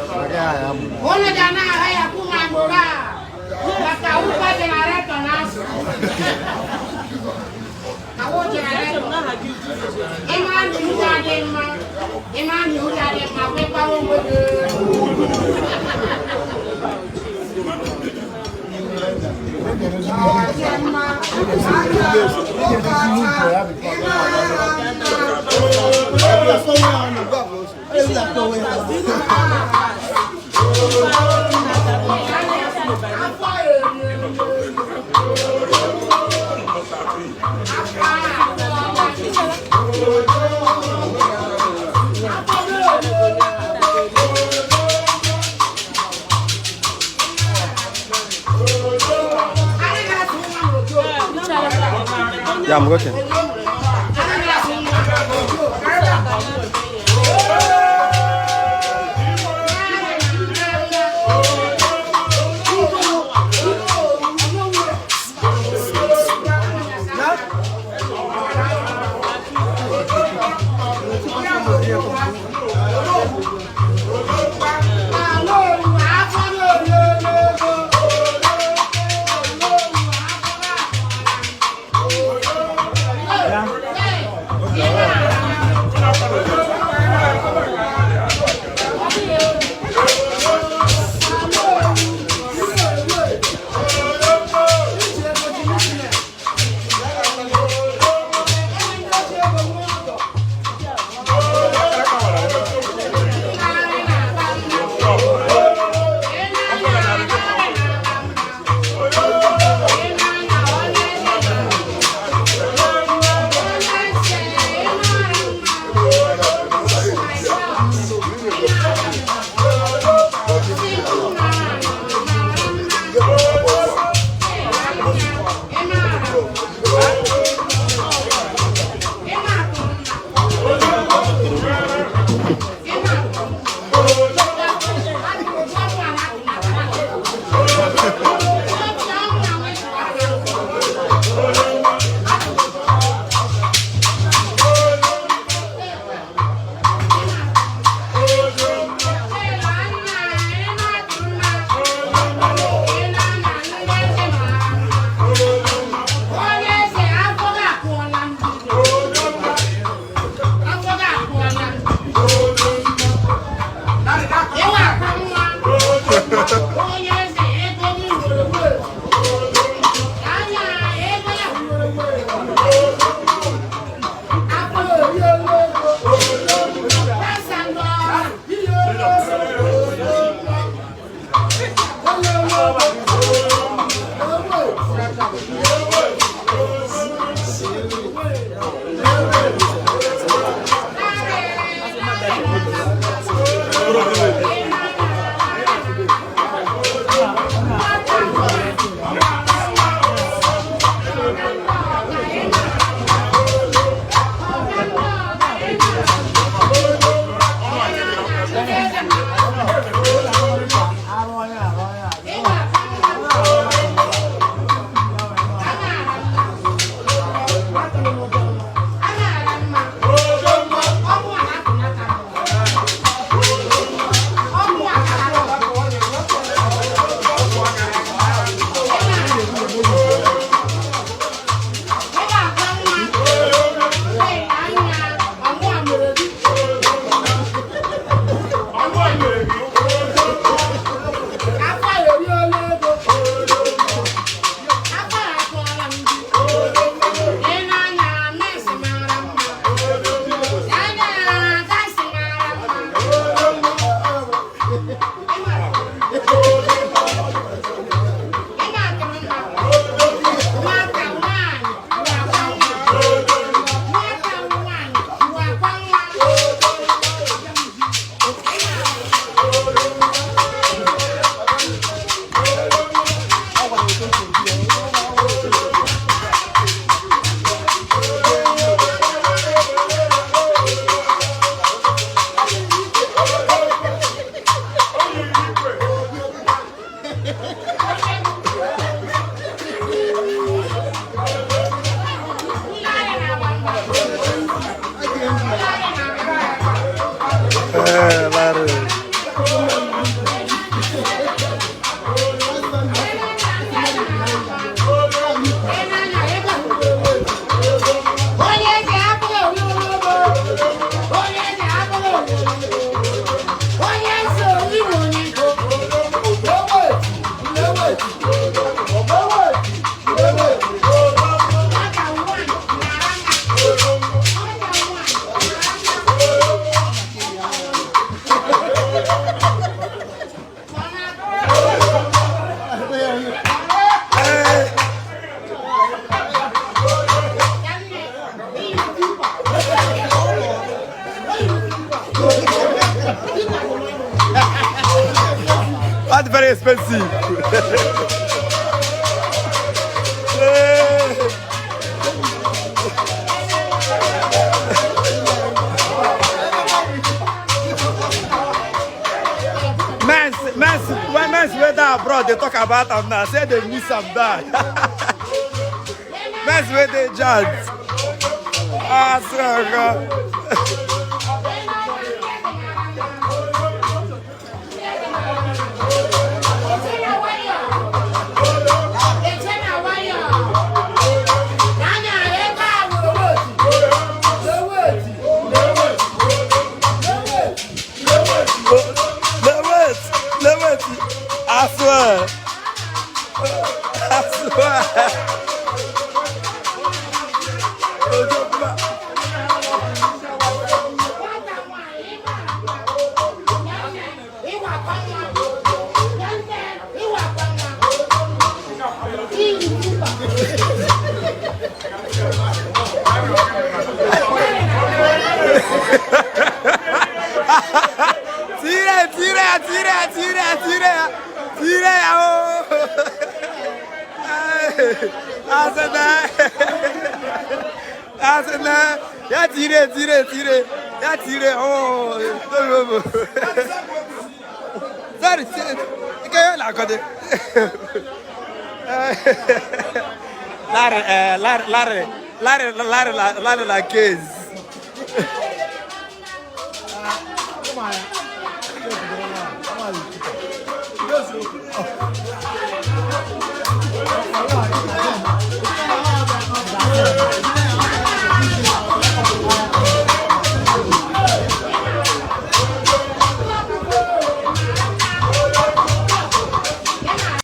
Unu ga na-ahụ ya kuma agbụrụ a maka ụkọ jenaretọ na-asụ. Awụ jenaretọ. Ịma na ihu adị mma, ịma na ihu adị mma, kwekwawa onwe gị. Ọ dị mma. Yeah, I'm working. Larry. That's very expensive. Hey. Mens, mens, when mens wey dey abroad dey talk about am now, say they miss am die. Mens wey dey jazz. Ah, sir. Wait, wait. I swear. I swear. Tire, tire, tire, tire, tire, tire, oh. Asị na, asị na ya tire, tire, tire, ya tire, oh. Sorry, ike ya na-akọdị. Larry, Larry, Larry, Larry, Larry, Larry na case.